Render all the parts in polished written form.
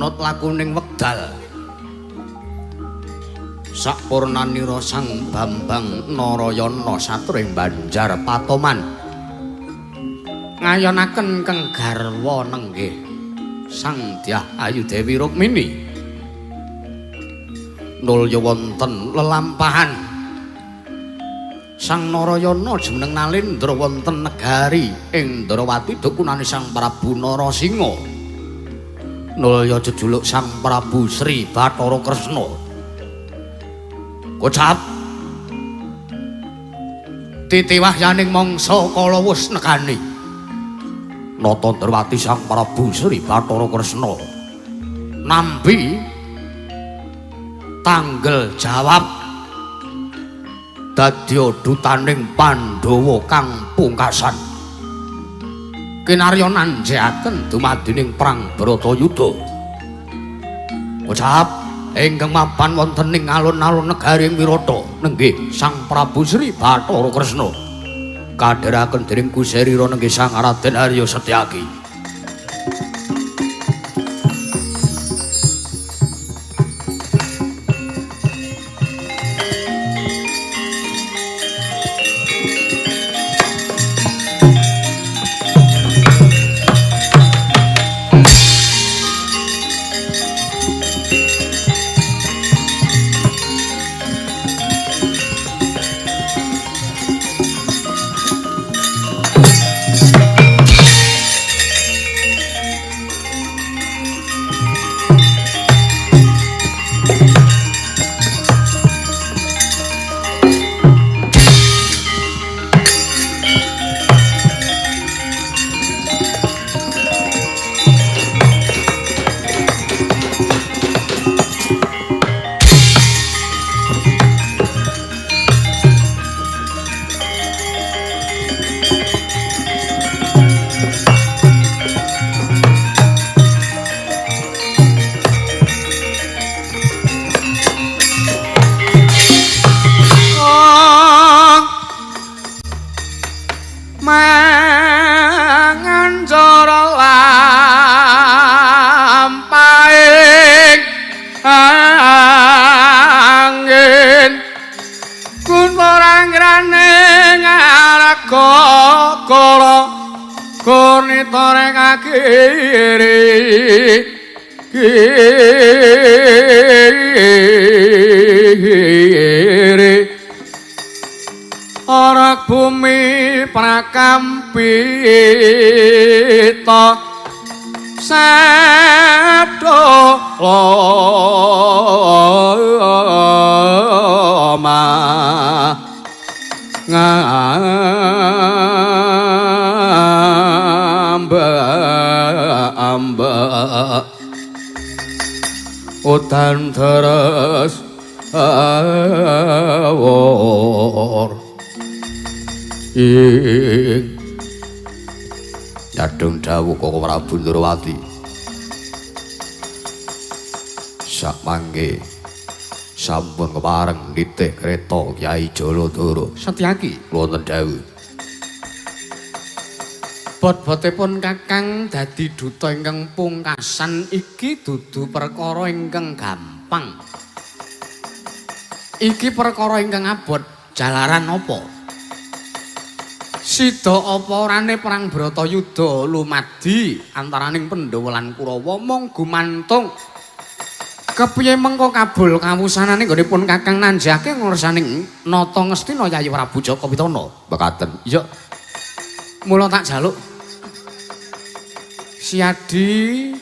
Nut lakuning wekdal sakpurnanira Sang Bambang Narayana satring Banjar Patoman ngayonaken keng garwa nenggih Sang Dyah Ayu Dewi Rukmini. Nulya wonten lelampahan Sang Narayana jumeneng nalendra wonten negari ing Ndrawati dukunane Sang Prabu Narasinga. Nulya jejuluk Sang Prabu Sri Bathara Kresna. Kocap titi wahyaning mangsa kala wus nekani Nata Ndrawati Sang Prabu Sri Bathara Kresna nampi tanggel jawab dadya dutaning Pandhawa kang pungkasan kinarya nanjekaken dumadining perang Bharatayuda. Kocap ingkang mapan wonten ing alun-alun negari Wirata nenggih Sang Prabu Sri Bathara Kresna kadheraken dening kuserira nenggih Sang Raden Arya Setyaki. Ora bumi prakampita sabdo loma ngamba amba udan deres awor ing Nyadong dawuh Koko Prabu Ndrawati sakmangke sampun kepareng nitih kreta Kyai Jaladara Setyaki wonten dawuh. Bot-botipun Kakang dadi duta ingkang pungkasan iki dudu perkara ingkang gampang. Iki perkara ingkang abot jalaran apa? Sida apa orane perang Bharatayuda lumadi antaraning Pandhawa lan Kurawa mung gumantung kepiye mengko kabul kawusanane nggonipun Kakang nanjake ngrsaning nata Ngastina Yayi Prabu Jaka Pitana. Mekaten. Iya. Mula tak jaluk Siadi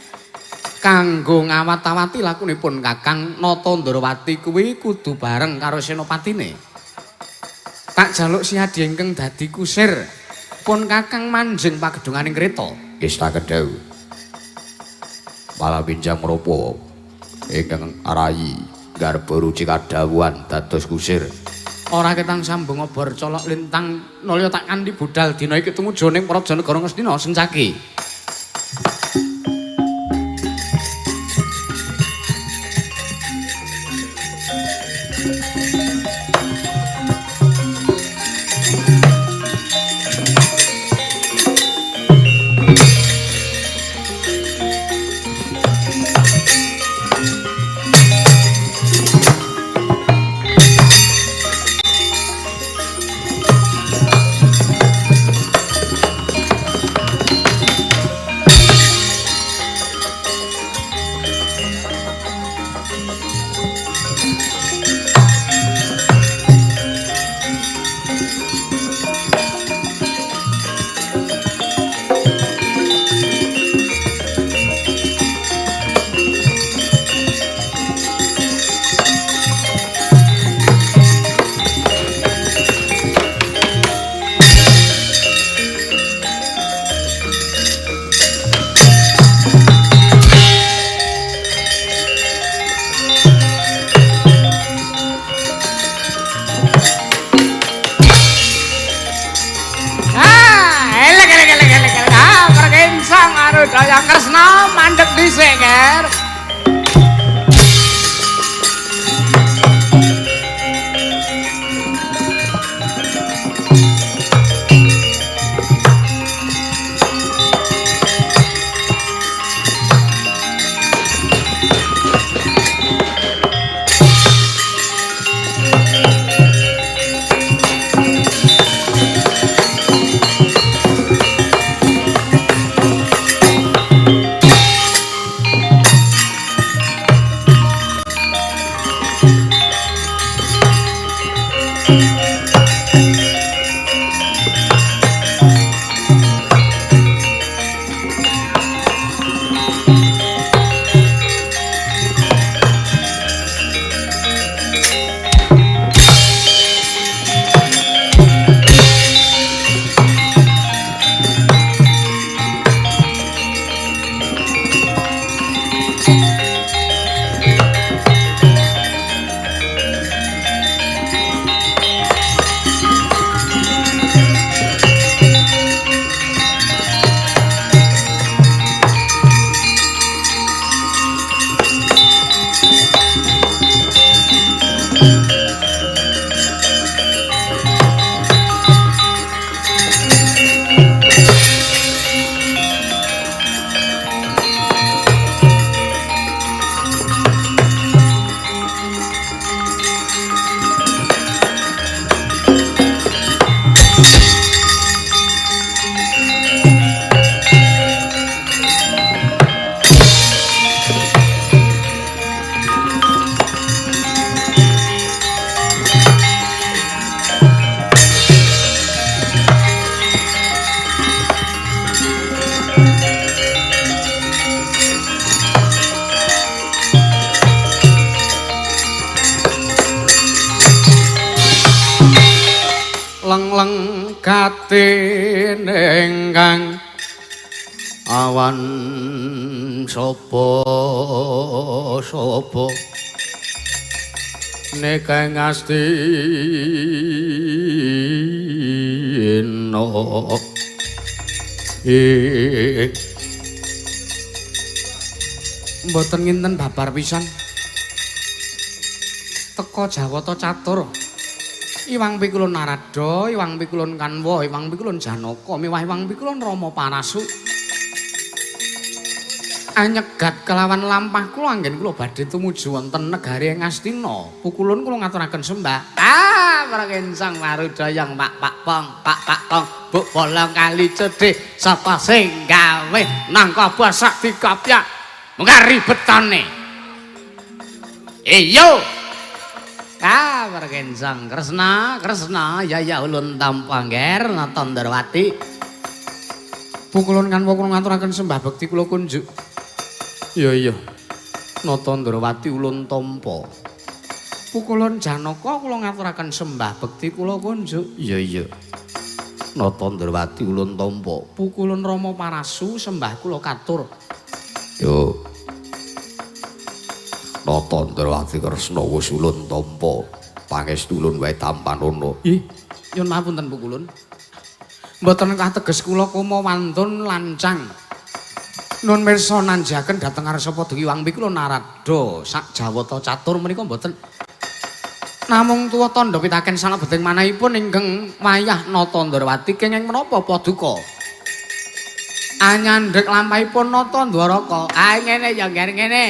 kanggo ngawat-awati lakunipun Kakang Nata Ndrawati kuwi kudu bareng karo senopatine. Tak jaluk Siadi ingkang dadi kusir pun Kakang manjing pagedhunganing kreta. Wis tak kedhau. Malah pinjam rupa ingkang arayi garba ruci kadhawuhan dados kusir. Ora ketang sambung obor colok lintang nulya tak kanthi budal dina iki tumuju ning Praja Negara Ngastina Sencaki. jagate ingkang awan sapa sapa nek ngastina mboten nginten babar pisan teka Jawata catur Iwang pikulun Narada, Iwang pikulun Kanwa, Iwang pikulun Janaka, miwah Iwang pikulun Rama Parasu. Anyegat kelawan lampah kula anggen kula badhe tumuju wonten negari Ngastina. Pukulun kula ngaturaken sembah. Ah, prakencang warudayang Pak Pak Pong, Pak Pak Pong, Buk bolong kali cedhe sapa sing gawe nangka basak dikapyak mengko ribetane. Iyo. Ah, prakencang Kresna, Kresna, ya ya ulun tampa ngger Nata Ndrawati. Pukulun Kanwa kula ngaturaken sembah bekti kula kunjuk. Iya iya. Nata Ndrawati ulun tampa. Pukulun Janaka kula ngaturaken sembah bekti kula kunjuk. Iya iya. Nata Ndrawati ulun tampa. Pukulun Rama Parasu sembah kula katur. Yo. Nata Ndrawati Kresna wis ulun tampa. Pangestu ulun wae tampanono. Ih, nyuwun mapunten Pukulun. Mboten kateges kula koma wantun lancang. Nun mirsa nanjaken dhateng ngarsa padha Iwang Pikula Narada sak Jawata catur menika mboten. Namung tuwa tandha pitaken salebeting manahipun ingkang wayah Nata Ndrawati kenging menapa paduka. Anyandhek lampahipun Nata Ndwaraka. Ah ngene ya ngene ngene.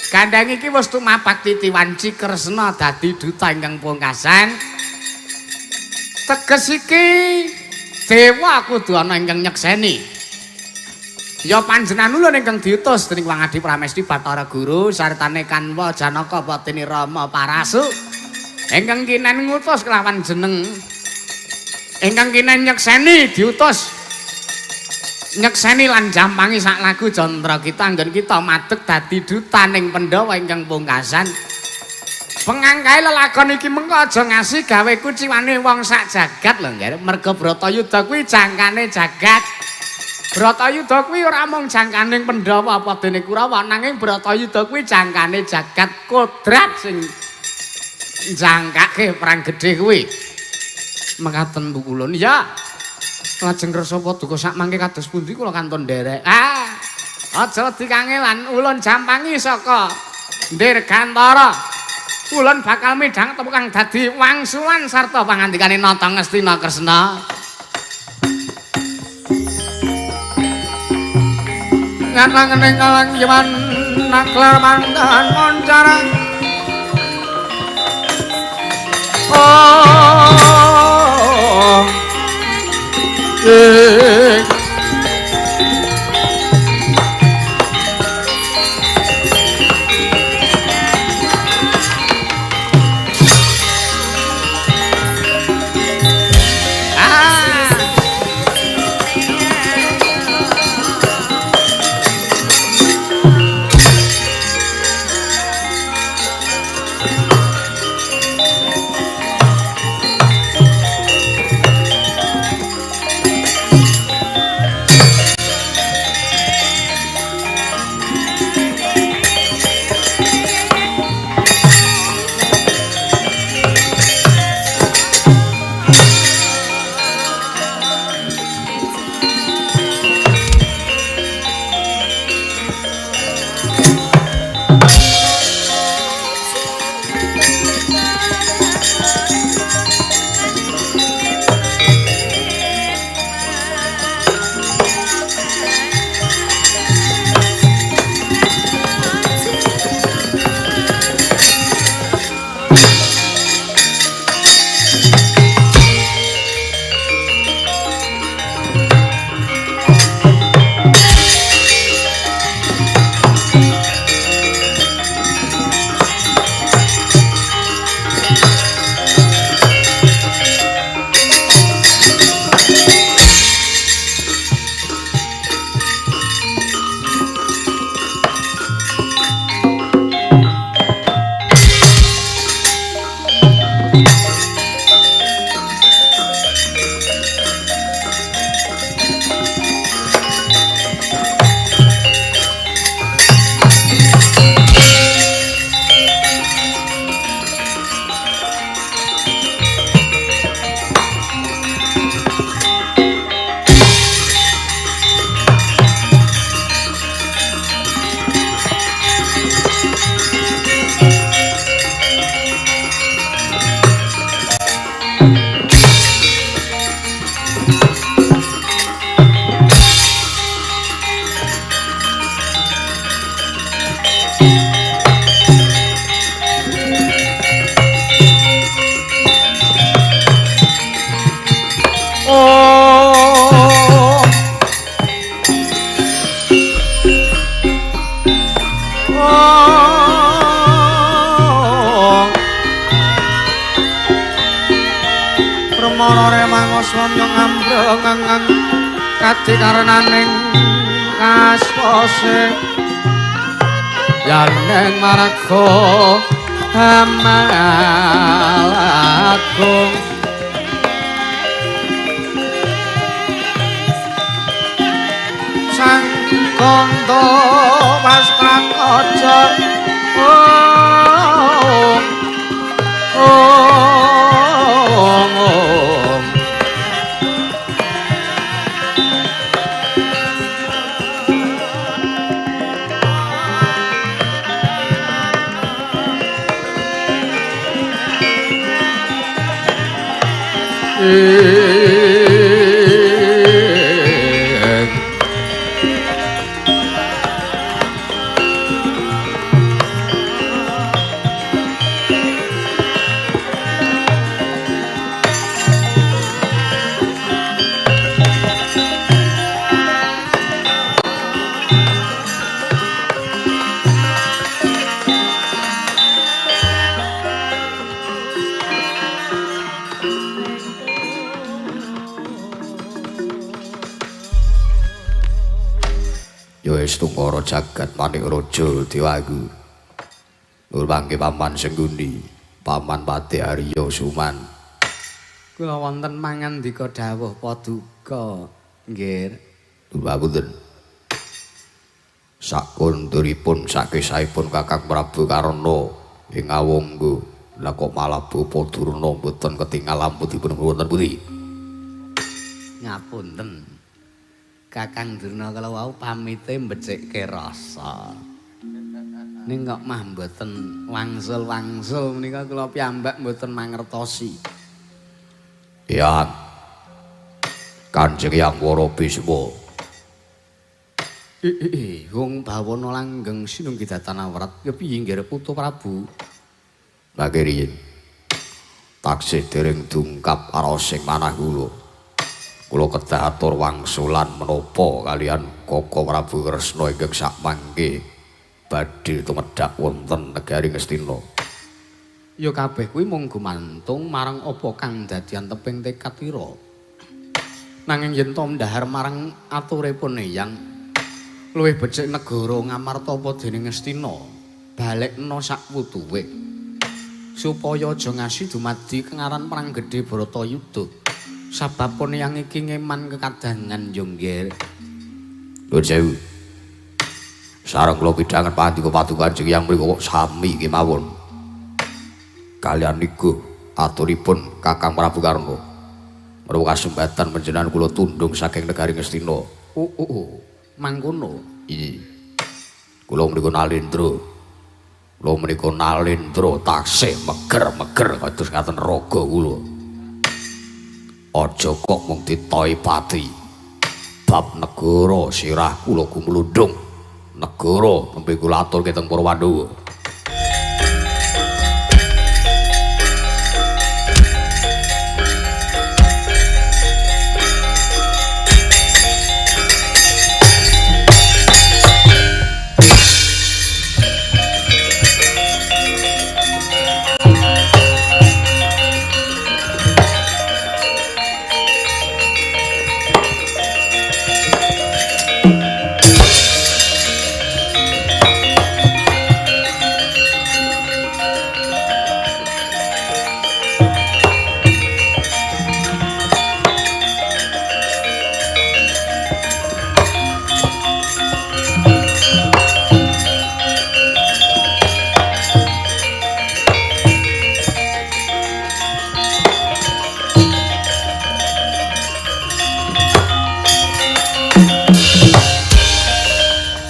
Gandheng iki wis tumapak titi wanci Kresna dadi duta ingkang pungkasan. Teges iki dewa kudu ana ingkang nyekseni. Ya panjenengan ulun ingkang diutus dening Wang Adi Pramesti Bathara Guru sartane Kanwa Janaka Patini Rama Parasu ingkang kinen ngutus kelawan jeneng ingkang kinen nyekseni diutus nyekseni lan jampangi sak lagu jantra kita anggen kita madeg dadi duta ning Pandhawa ingkang pungkasan. Pengangkae lelakon iki mengko aja ngasi gawe kuciwane wong sak jagat lho nggih. Merga Bratayuda kuwi jangkane jagat. Bratayuda kuwi ora mung jangkaning Pandhawa apa dene Kurawa nanging Bratayuda kuwi jangkane jagat kodrat sing jangkake perang gedhe kuwi. Mekaten Pukulun. Ya. Lajeng kersa paduka sak mangke kados pundi kula kantun nderek. Ah, aja dikangelan ulun jampangi saka Dirgantara. Ulun bakal midhang temu kang dadi wangsulan sarta pangandikane Nata Ngastina Kresna. Ngatlangening kalang yaman naklar mantan moncara. Oh. ngeng kadikarenaning kaspose yaneng marga amal agung sang kandha wastrakaja om om om Tungkara jagat manik raja dewaku. Nur mangke paman Sengguni, paman Patih Arya Suman. Kula wonten mangandika dawuh paduka, nggih. Nur pamunten. Sakunduripun sakesahipun Kakang Prabu Karna ing Awangga, lha kok malah Bapa Durna mboten ketingal amputipun wonten pundi? Ngapunten. Kakang Durna kala wau pamite mbecikke rasa. Ning kok mah mboten wangsul-wangsul menika kula piyambak mboten mangertosi. Ya. Kanjeng Hyang Wara Bisma. Wong bawana langgeng sinunggi datan awrat ya piye nggih Putu Prabu? Mangke riyin. Taksih dereng dungkap arosing manah kula. Kula kedah atur wangsulan menapa kalian Koko Prabu Kresna ingkang sakmangke badhe tumedhak wonten negari Ngastina. Ya kabeh kuwi mung gumantung marang apa kang dadi anteping tekad ira. Nanging yen to ndhahar marang aturipun Eyang luwih becik negara Ngamarta apa dening Ngastina balekna sak wutuwe supaya aja ngasi dumadi kengaran perang gedhe Bharatayuda. Sabab pun yang iki ngeman kekadangan yo nggih. Nuwun sewu. Sareng kula pidhangan pandika paduka Kanjeng Hyang mriku kok sami kemawon. Kalian niku aturipun Kakang Prabu Karna. Menawa kasembatan panjenengan kula tundung saking negari Ngastina. Oh, mangkono. Iya. Kula mriku nalendra. Kula mriku nalendra taksih meger-meger kados ngaten raga kula. Aja kok mung ditoi pati. Bab negara sirah kula gumlundung. Negara nembe kula aturke teng para Pandhawa.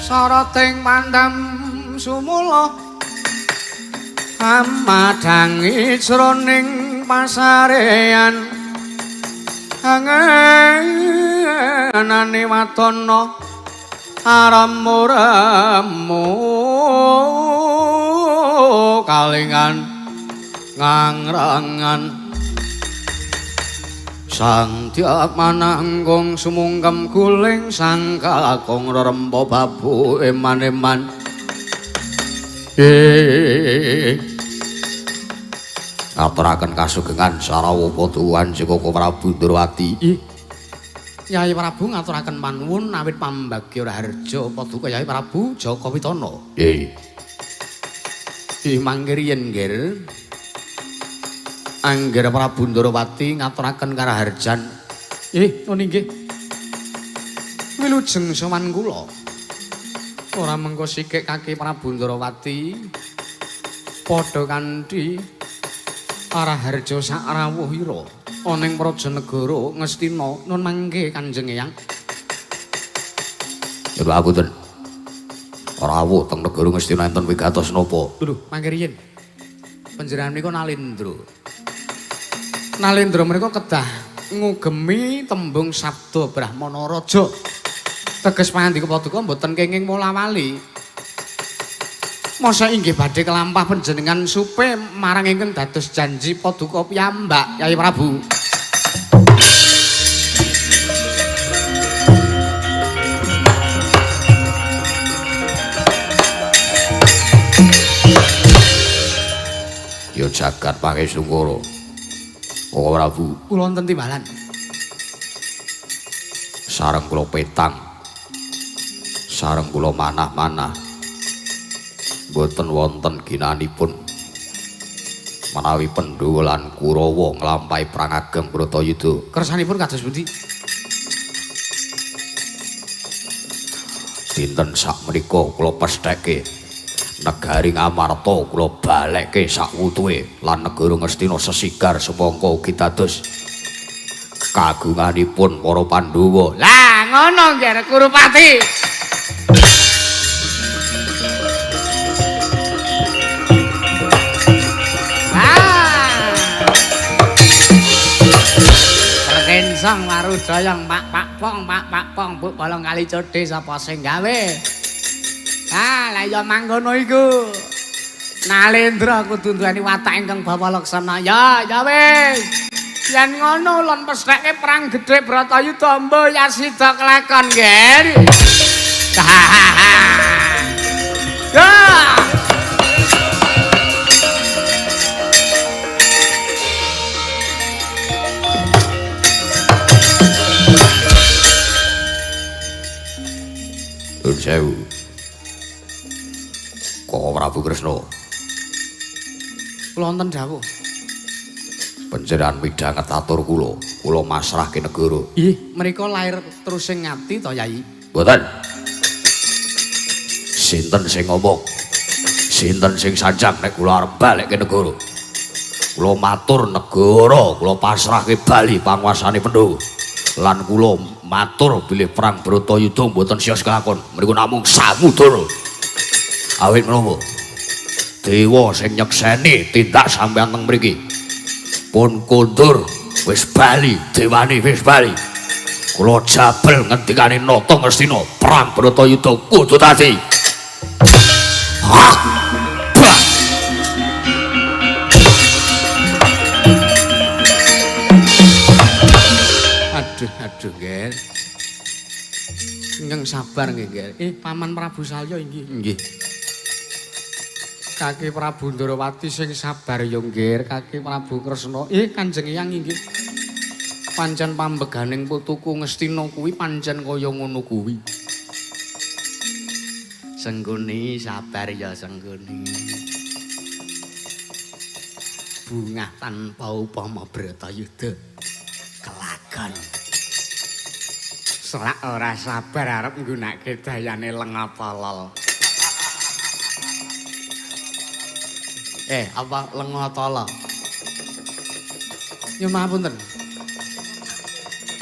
Sarating pandam sumula amadhangi jroning pasarean angenane wadana arem-remu kalingan ngangrangan Sang Dyah Mananggung sumungkem guling sang kakung rerempa babu eman-eman. Ngaturaken kasugengan sarawa paduwan Koko Prabu Ndrawati. Yai Prabu ngaturaken panuwun awit pambagya raharja paduka Yai Prabu Jaka Witana. Nggih. Ih mangke riyen nggih. Angger Prabu Ndrawati ngaturaken karaharjan. Ngono nggih. Wilujeng sowan kula. Ora mengko sikik kaki Prabu Ndrawati padha kanthi Raharja sak rawuhira ana ing praja negara Ngastina nun mangke Kanjeng Eyang. Lho apunten. Rawuh teng negara Ngastina enten wigatos napa? Lho mangke riyin. Panjenengan menika Nalendra. Nalendra menika kedah ngugemi tembung sabda Brahmana Raja. Teges pangandika paduka mboten kenging wolawali. Masa inggih badhe kelampah panjenengan supe marang ingkang dados janji paduka piyambak Yai Prabu. Ya jagat pangesungkara. Koko Prabu, kula wonten timbalan. Sareng kula petang. Sareng kula manah-manah. Mboten wonten ginanipun menawi Pandhawa lan Kurawa nglampahi perang ageng Bratayuda. Kersanipun kados pundi? Dinten sakmenika kula pestheke negari Ngamarta kula balekke sakwutuhe lan negara Ngastina sesigar sumangka ugi dados kagunganipun para Pandhawa. Lah ngono nggih Kurupati. Sang Warudayang Pak Pak Pong Pak Pak Pong Bu Bolong kali codhe sapa sing gawe. Ah lah ya mangkono iku. Nalendra kudu duweni watak ingkang bawa laksana. Ya ya wis. Yen ngono lon pestheke perang gedhe Bratayuda mbo ya sida kelakon nggih. Ya. Sewu. Koko Prabu Kresna. Kula wonten dawuh. Panjenengan midhanget atur kula, kula masrahke negara. Ih, mriko lair terus sing ngati to, Yai? Mboten. Sinten sing ngomong? Sinten sing sanjang nek kula arep balekke negara? Kula matur negara, kula pasrahke bali panguasane Pandhawa. Lan kula matur bilih perang Bratayuda mboten sios kelakon, mriku namung samudra. Awit menapa? Dewa sing nyekseni tindak sampeyan teng mriki. Pun kondur wis bali, dewane wis bali. Kula jabel ngendikane Nata Ngastina, perang Bratayuda kudu dadi. Hak. Aduh, aduh, nggih. Ingkang sabar nggih, nggih. Paman Prabu Salya inggih. Nggih. Kaki Prabu Ndrawati sing sabar ya nggih, kaki Prabu Kresna. Kanjeng Eyang inggih. Pancen pambeganing putuku Ngastina kuwi pancen kaya ngono kuwi. Sengguni sabar ya Sengguni. Bungah tanpa upama Bratayuda kelakon. Selak ora sabar arep nggunakake dayane lenga tolol. Apa lenga tolol? Ya mahapunten.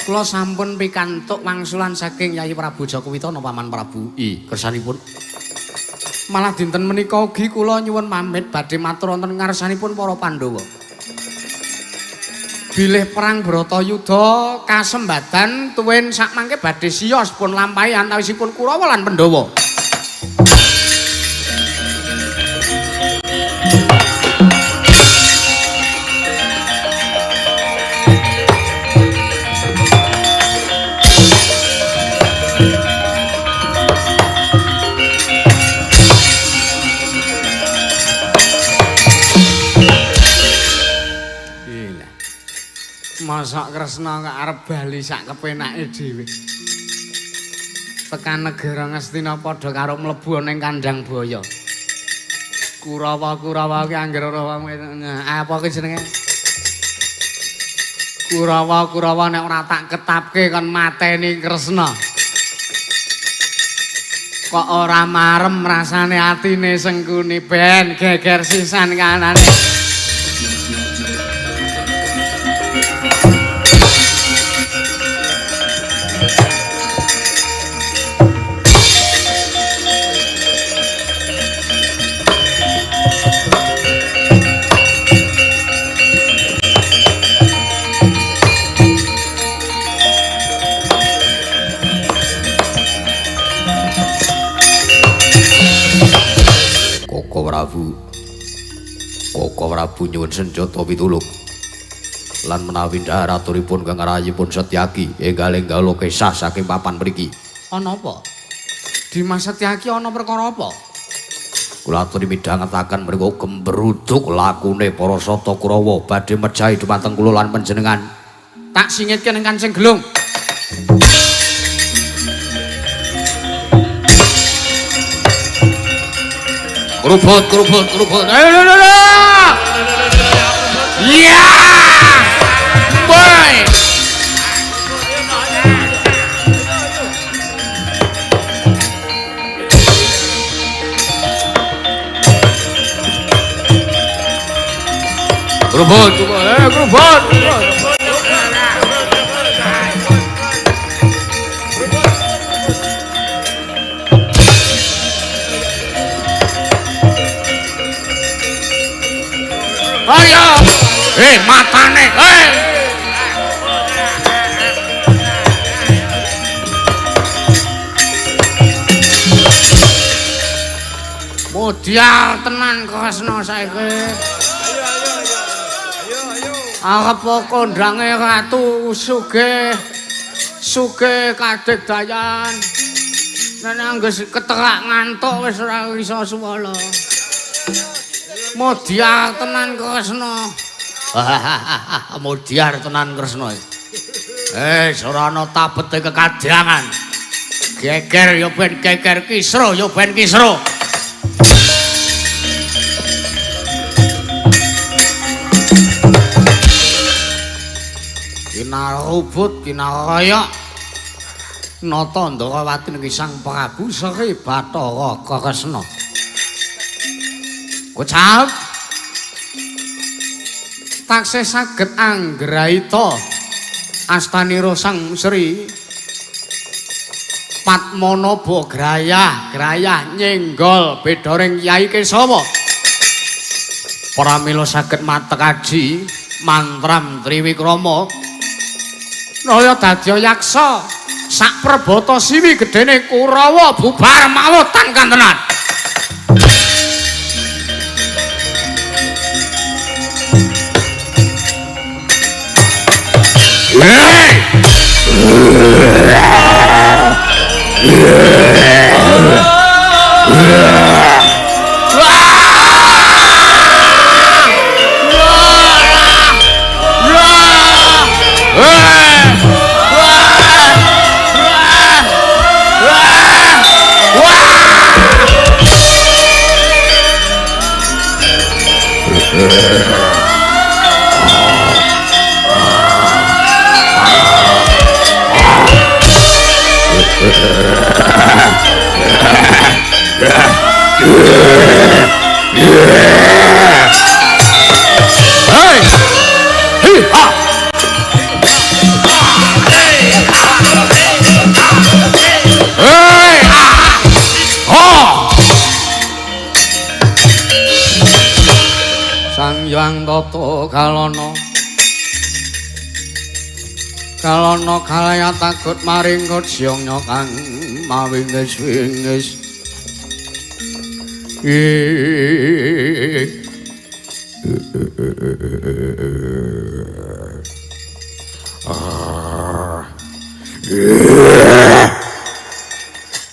Kula sampun pikantuk wangsulan saking Yayi Prabu Jaka Witana Paman Prabu. Kersanipun. Malah dinten menika ugi kula nyuwun pamit badhe matur wonten ngarsanipun para Pandhawa. Bilih perang Bratayuda kasembadan tuwin sakmangke badhe siyos pun lampahi antawisipun Kurawa lan Pandhawa. Mosok Kresna kok arep bali sak kepenake dhewe. Tekan negara Ngastina padha karo mlebu ning kandhang baya. Kurawa-kurawa ki anggere ora apa ki jenenge? Kurawa-kurawa nek ora tak ketapke kon mateni Kresna. Kok ora marem rasane atine Sengkuni ben geger sisan kanane. Koko Prabu nyuwun senjata pitulung lan menawi ndhahar aturipun kang rayipun Setyaki enggal-enggal kesah saking papan mriki. Ana apa? Dimas Setyaki ana perkara apa? Kula aturi midhangetaken mriku gembruduk lakune para Sata Kurawa badhe mejahi dhumateng kula lan panjenengan. Tak singitke ning Kancing Gelung. Kerubut, kerubut, kerubut. Ayo, ayo, ayo. Iya. Boy. Kerubut, kerubut, kerubut. Ayo, matane, Modiar tenan Kresna saiki. Arep kondange ratu sugih, sugih kadigdayan. Nek angges keterak ngantuk wis ora iso suwala. Modiar tenan Kresna. Modiar tenan Kresna. Ora ana tabete kekadangan. Geger ya ben geger, kisro ya ben kisro. Kinarubut kinaraya Nata Ndrawati niki Sang Prabu Sri Bathara Kresna. Kocap taksih saged anggraita astanira Sang Sri Padmanaba grayah grayah nyenggol bedoring Kyai Kesawa. Pramila saged matekaji mantram Triwikrama naya dadya yaksa sak perbata siwi gedene Kurawa bubar mawutan kantenan. Sang Hyang Tata Kalana Kalana kalaya takut maring kodyangnya kang mawingis-wingis.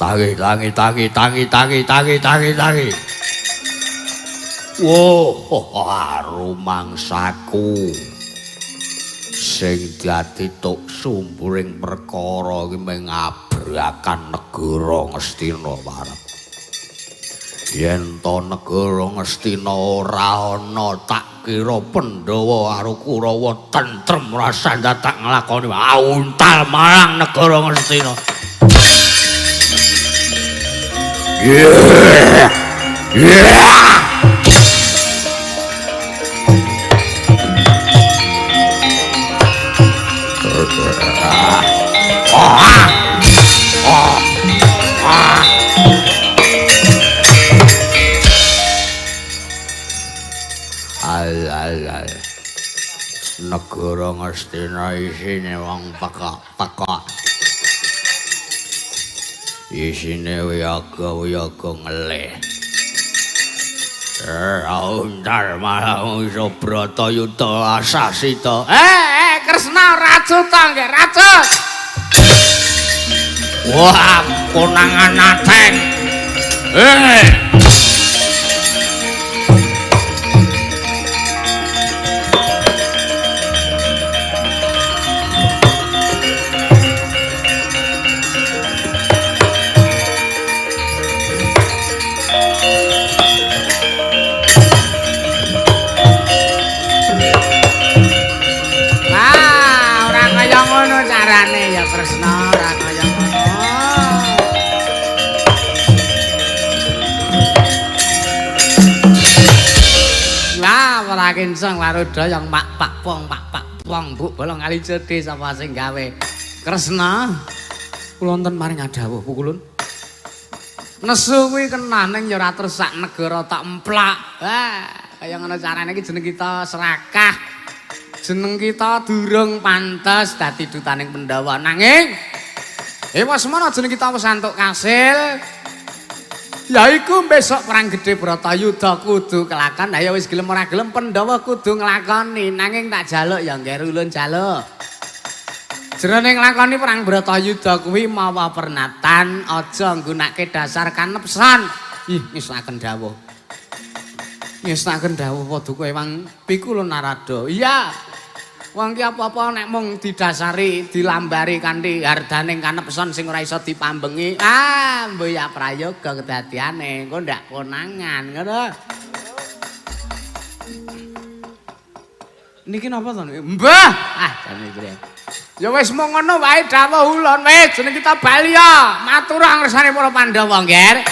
Tangi tangi tangi tangi tangi tangi tangi tangi. Wah, rumangsaku. Sing dadi tuk sumburing perkara iki mengabrakan negara Ngastina parep. Yen to negara Ngastina ora ana tak kira Pandhawa karo Kurawa tentrem rasa dadak nglakoni auntal marang negara Ngastina. Yeah. Yeah. Negara Ngastina isine wong pekok-pekok. Isine wiyaga-wiyaga ngelih. Untar malah iso Bratayuda asasita. Kresna racut to nggih, racut. Wah, konangan ateng. Carane ya Kresna ora kaya ngono. Lah ora kinceng waruda yang mak pak pong mak pak pong buk bolong kali jede sapa sing gawe. Kresna kula wonten maring adawuh pukulun. Nesu kuwi kenaning ya ora terus sak negara tak emplak. Wah, kaya ngono carane iki jeneng kita serakah. Jeneng kita durung pantes dadi dutaning Pandhawa nanging ewa semono jeneng kita wis antuk kasil yaiku besok perang gedhe Bratayuda kudu kelakon. Ayo wis gelem ora gelem Pandhawa kudu nglakoni nanging tak jaluk ya ngger ulun jaluk jroning nglakoni perang Bratayuda kuwi mawa pernatan aja nggunakake dasar kanepsan. Ih ngesaken dawuh. Ngesaken dawuh paduka ewang pikulun Narada. Iya. Wong ki apa-apa nek mung didasari, dilambari kanthi hardaning kanepson sing ora iso dipambengi. Ah, mbuh ya prayoga kedadiane, engko ndak konangan, ngono. Niki napa to? Mbah, ah jane iki. Ya wis mung ngono wae dawuh ulun wis jeneng kita bali ya. Matur ngersane para Pandhawa, Ngger.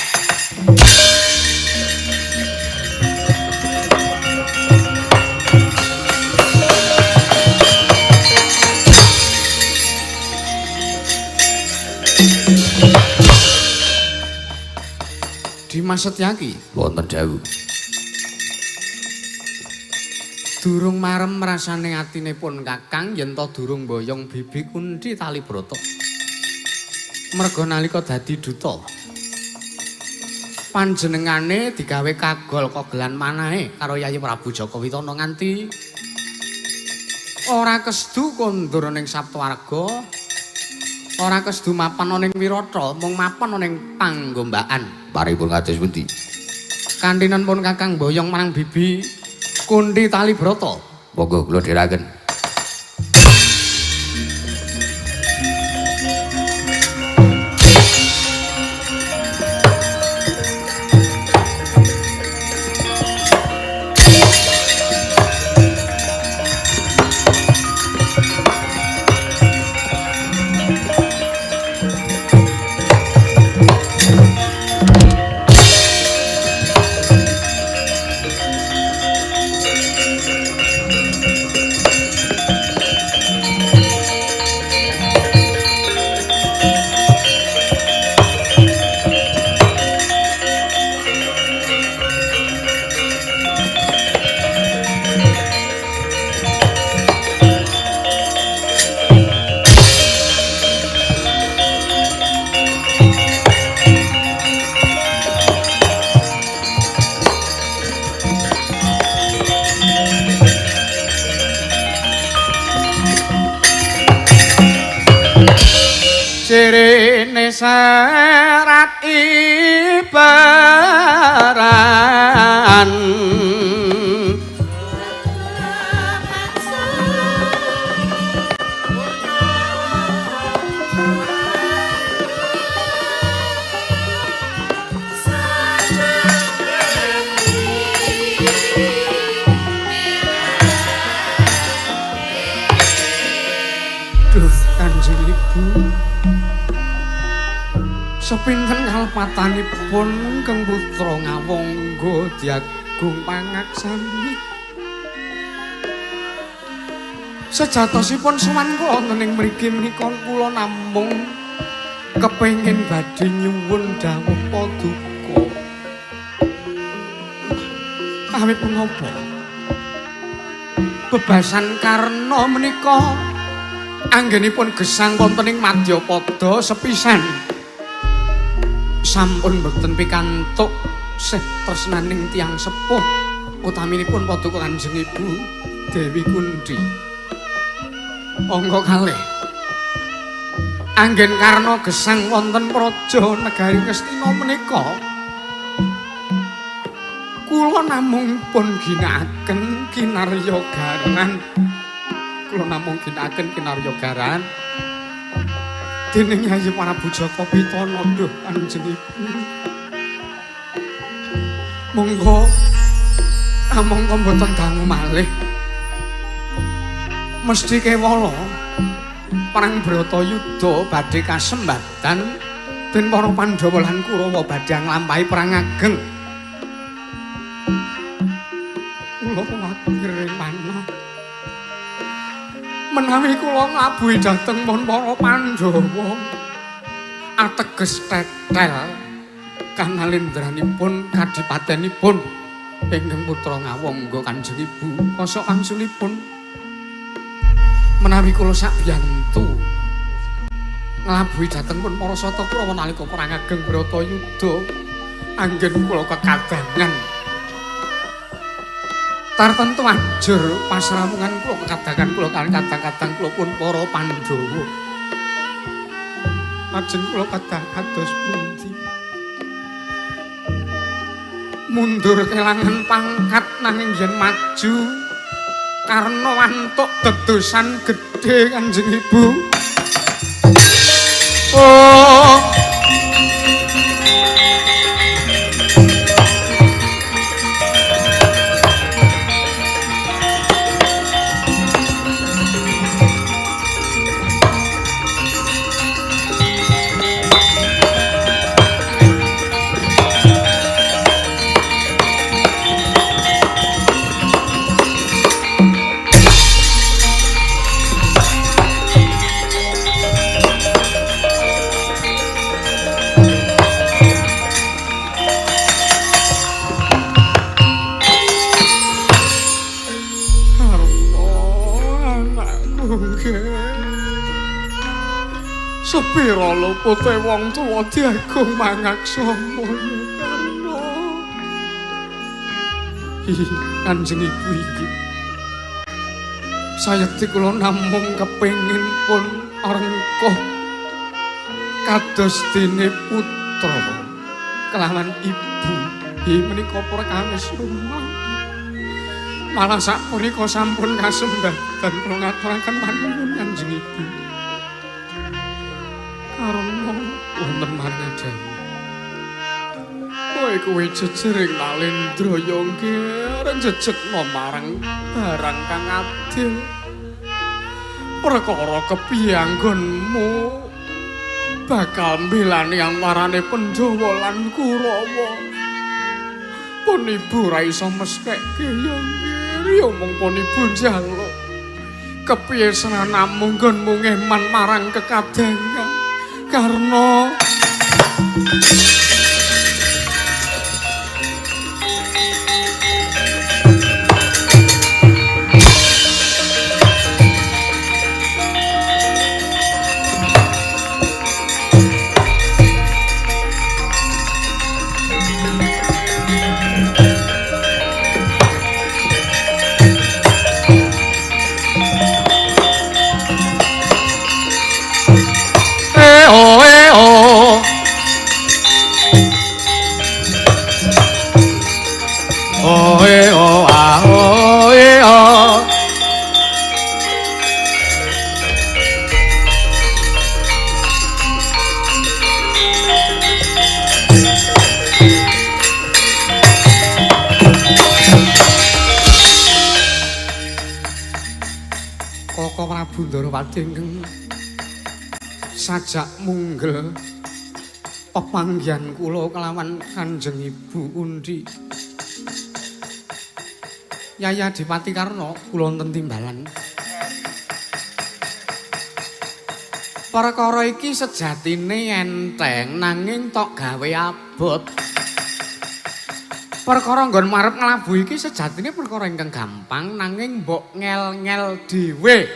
Dimas Setyaki wonten dawuh. Durung marem rasane atine pun Kakang yen to durung mboyong bibi Kunthi Talibrata. Merga nalika dadi duta panjenengane digawe kagol kogelan manahe karo Yayi Prabu Jaka Witana nganti ora kesedu kondur ning Saptawarga, ora kesedu mapan ning Wirata, mung mapan ning Panggombakan. Paripun kados pundi? Kantinan pun Kakang boyong marang bibi Kunthi Talibrata. Monggo kula dherekaken. Cirine serat ibaran Sepinten kalepatanipun Keng Putra Ngawangga Diagung pangaksami. Sejatosipun sowan kula wonten ing mriki menika kula namung kepengin badhe nyuwun dawuh paduka. Awit menapa? Bebasan Karna menika anggenipun gesang wonten ing Madyapada sepisan. Sampun boten pikantuk sih tresnaning tiyang sepuh utaminipun paduka Kanjeng Ibu Dewi Kunthi. Angka kalih anggen Karna gesang wonten praja negari Ngastina menika kula namung pun ginakaken kinarya garan. Kula namung ginakaken kinarya garan dening Yayi Prabu Jaka Pitana. Duh Kanjeng Ibu, monggo namung mboten dangu malih. Mesti kewala perang Bratayuda badhe kasembatan den para Pandhawa lan Kurawa badhe nglampahi perang ageng. Kula kuwatir manah menawi kula nglabuhi dhateng pun para Pandhawa ateges tetel kanalendranipun kadipatenipun ingkang putra Ngawangga Kanjeng Ibu kosok wangsulipun. Menawi kula sakbiyantu nglabuhi dhateng pun para Sata Kurawa nalika perang ageng Bratayuda anggen kula kekadangan tartentu ajur pasramungan kula kekadangan kula kaliyan kadang-kadang kula pun para Pandhawa. Lajeng kula kedah kados pundi? Mundur kelangan pangkat nanging yen maju karena wantuk dedosan gedhe Kanjeng Ibu. Oh. Sepira lupute wong tuwa diagung mangaksama Karna. Kanjeng Ibu iki sayekti kula namung kepengin pun rengkuh kados dene putra kelawan ibu. Menika perkawis rumah. Malah sapunika sampun kasembatan kula ngaturaken panuwun Kanjeng Ibu. Karena wonten marang dawuh. Kowe kuwi jejering Nalendra ya nggih jejegna marang barang kang adil. Perkara kepiye anggonmu bakal mbelani antarane Pandhawa lan Kurawa. Pun ibu ra iso mestheke ya nggih, ya mung pun ibu njaluk. Kepiye senanamu nggonmu ngeman marang kekadangan Karna. Prabu Ndarawati ingkang sajak munggel Pepanggihan kula kelawan Kanjeng Ibu Undi. Yaya Adipati Karna kula wonten timbalan. Perkara iki sejatine enteng nanging tok gawe abot. Perkara nggon marep nglabuh iki sejatine perkara ingkang gampang nanging mbok ngel-ngel dhewe.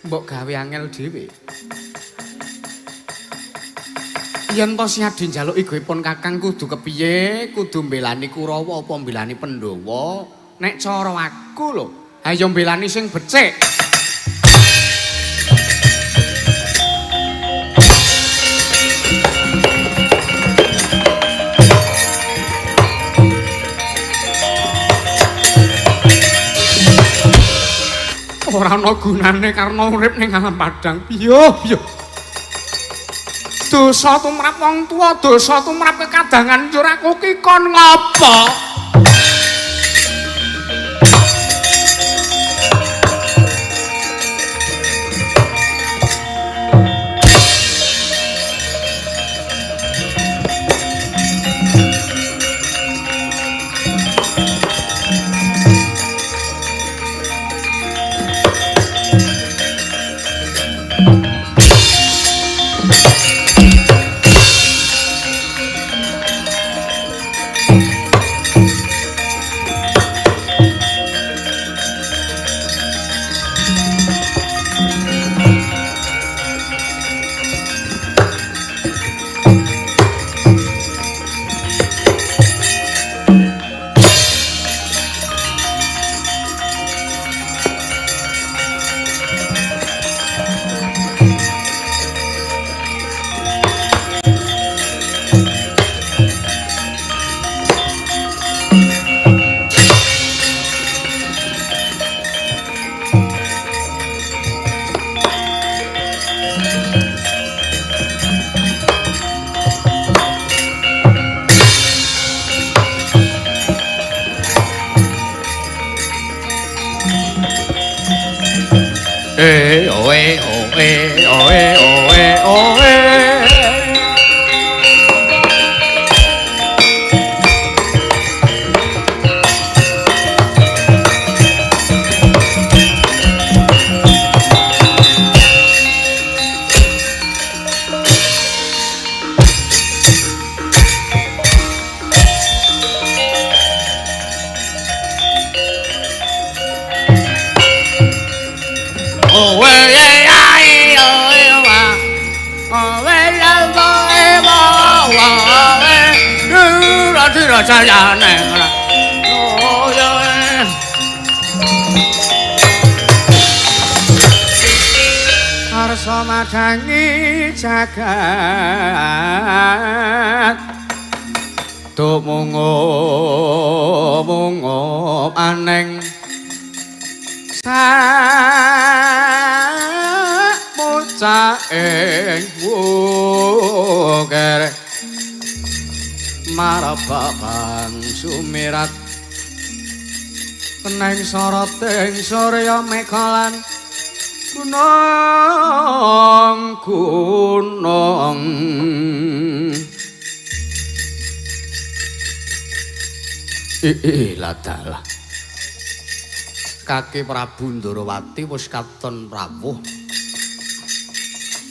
Mbok gawe angel dhewe. Yen to Siadi njaluk igoipun Kakang kudu kepiye? Kudu mbelani Kurawa apa mbelani Pandhawa? Nek cara aku lho, ayo mbelani sing becik. Ora ana gunane karena urip ning alam padang. Piye piye. Dosa tumrap wong tuwa, dosa tumrap kekadangan njur aku ki kon ngopo? Arsa madangi jagat tumungo-mungo aneng sak mocaing wukir marababang sumirat keneng soroting surya mekalan gunung gunung. Ladalah kaki Prabu Ndorowati wis katon rawuh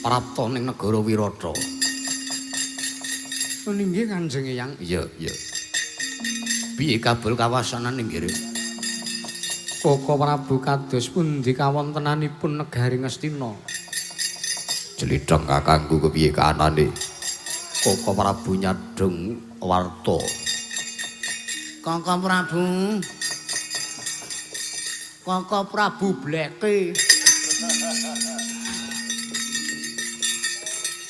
prapta ning negara Wirata. Nggih Kanjeng Eyang. Iya, iya. Piye kabul kawasanan inggih? Koko Prabu kados pundi kawontenanipun negari Ngastina? Jlidheng kakangku kepiye kahanane? Koko Prabu nyadheng warta. Koko Prabu. Koko Prabu bleke.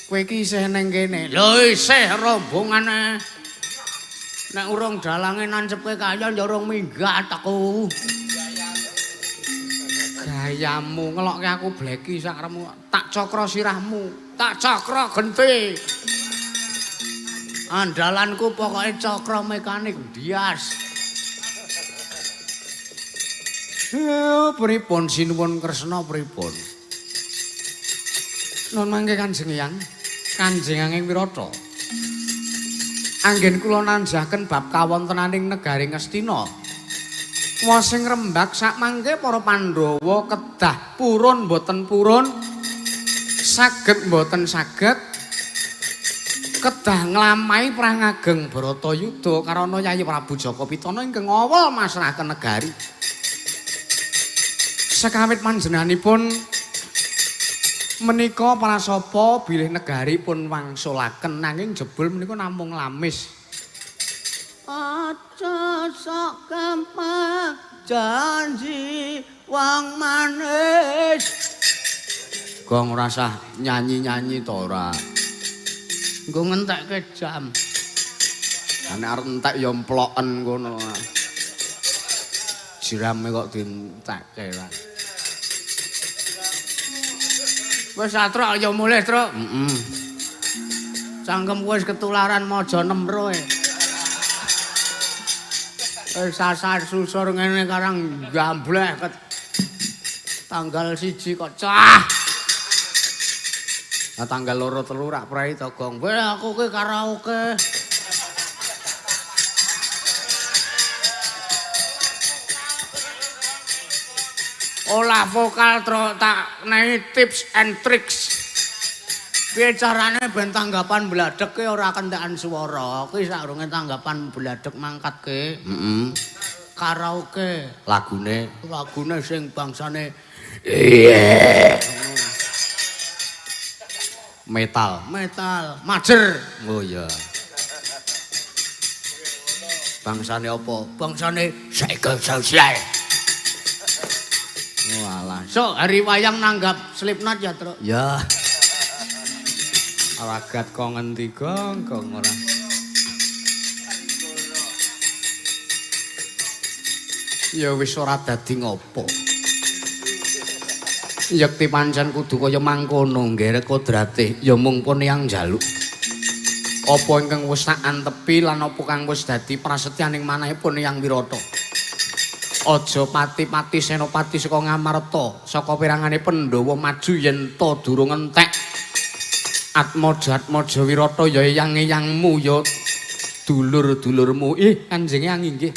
Kowe iki isih ning kene. Lho isih rombongane. Nek urung dalange nancepke kaya ya urung minggat aku. Gayamu ngelokke aku bleki sakarepmu. Tak cakra sirahmu, tak cakra genti. Andalanku pokoke cakra mekanik bias. Pripun sinuwun Kresna pripun? Nun mangke Kanjeng Eyang, Kanjeng Anging Wirata. Anggen kula nanjaken bab kawontenaning negari Ngastina. Wosing rembag sakmangke para Pandhawa kedah purun boten purun, saged mboten saged kedah nglamai perang ageng Bharatayuda karana Yayi Prabu Jaka Pitana ingkang awal masrahaken negari. Sekawit panjenenganipun menika prasapa bilih negari pun wangsulaken nanging jebul menika namung lamis. Aja sok gampang janji wong manis. Gong ora sah nyanyi-nyanyi to ora. Nggo ngentekke jam. Nek arep entek ya emploken ngono. Jirame kok dientekke lah. Wis atrok ya mulih, Truk. Heeh. Cangkem wis ketularan maja nemro e. Wis sasar susur ngene karang gambleh tanggal 1 kok cah. Lah tanggal 2 3 rak prei to, Gong. Wis aku ki karaoke. Olah vokal truk tak nei tips and tricks. Piye carane ben tanggapan bladek ki ora kentekan swara. Ki sakrunge tanggapan bladek mangkat ki. Heeh. Karaoke lagune lagune sing bangsane iya. Metal. Metal, majer. Oh iya. Bangsane apa? Bangsane segel sosial. Walah. So, hari wayang nanggap Slipknot ya, Truk? Ya. Ragat kok ngendi, Gong? Gong ora. Ya wis ora dadi ngopo. Yekti pancen kudu kaya mangkono nggere kodrate, ya mung pun yang njaluk. Apa ingkang wis tak antepi lan apa kang wis dadi prasetyaning manahipun Hyang Wirata. Aja pati-pati senopati saka Ngamarta, saka pirangane Pandhawa maju yen ta durung entek. Atmaja-atmaja Wirata ya eyang-eyangmu ya dulur-dulurmu. Ih, Kanjeng Eyang inggih.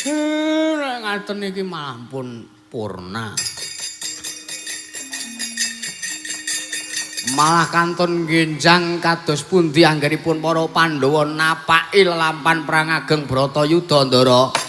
Nek ngaten iki malah pun purna. Malah kantun ngenjang kados pundi anggenipun para Pandhawa napaki lelampan perang ageng Bharatayuda, Ndara.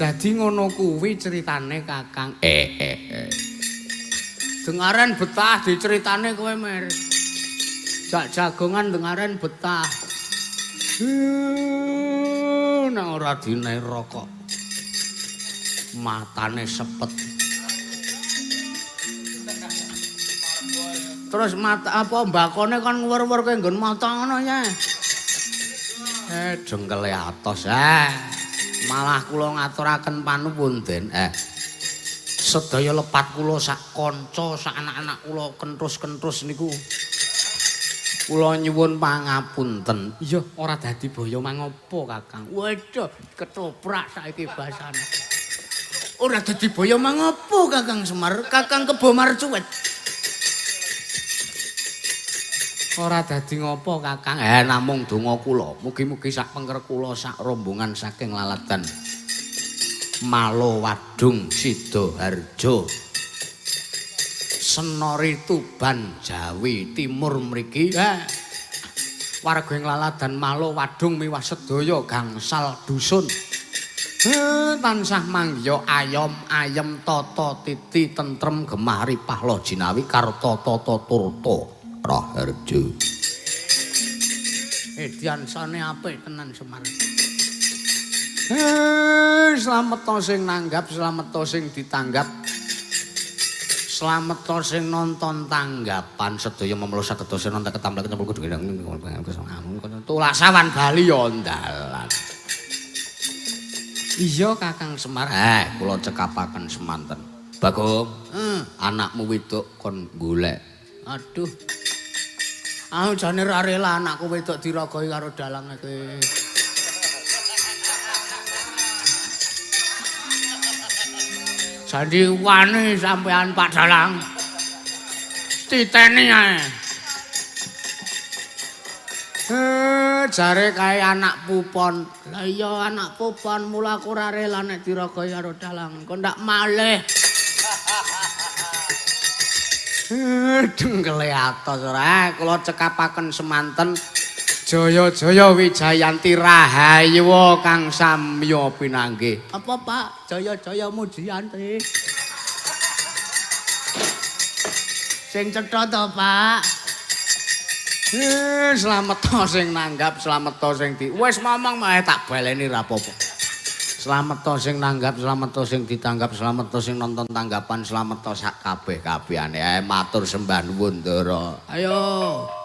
Dadi ngono kuwi ceritane Kakang. Dengaren betah diceritane kowe, Mer. Jak jagongan dengaren betah. Nek ora dinae rokok. Matane sepet. Terus mata apa mbakone kon ngwer-werke nggon mata ngono ya. Jengkele atos. Malah kula ngaturaken panuwun, Den. Sedaya lepat kula sak kanca, sak anak-anak kula kentus-kentus niku. Kula nyuwun pangapunten. Iya, ora dadi boyo mangopo, Kakang. Waduh, ketoprak saiki basane. Ora dadi boyo mangopo, Kakang Semar? Kakang kebo marcuwet. Ora dadi ngopo, Kakang. Namung donga kula. Mugi-mugi sak pengker kula sak rombongan saking Laladan Malo Wadung Sidoharjo Senori Tuban Jawi Timur mriki. Warga ing Laladan Malo Wadung miwah sedaya gangsal dusun. Tansah mangya ayom ayem tata titi tentrem gemah ripah loh jinawi karta tata turta. Raharjo. Diansane apik tenan Semar. Slamet sing nanggap, slamet sing ditanggap. Slamet sing nonton tanggapan sedaya memelu saged nonton ketamplek nyempul kudu tulasawan bali ya dalan. Iya Kakang Semar. Kula cekapaken semanten. Bagong, anakmu wedok kon golek. Aduh. Aku jane ora rela anakku wedok diragoi karo dalang iki. Jadi wani sampean Pak Dalang. Titeni ae. Jare kae anak pupon. Lah iya anak pupon, mula aku ora rela nek diragoi karo dalang. Kok ndak malih. Dengkele atos ora. Kula cekapaken semanten Jaya-jaya Wijayanti Rahayu kang samya pinanggih. Apa Pak? Jaya-jaya Mujiyanti. Sing cetha to, Pak? Slamet sing nanggap, slamet sing di. Wis ngomong mae tak baleni ra apa-apa. Slamet sing nanggap, slamet sing ditanggap, slamet sing nonton tanggapan, slamet sak kabeh-kabehane. Matur sembah nuwun, Ndara. Ayo.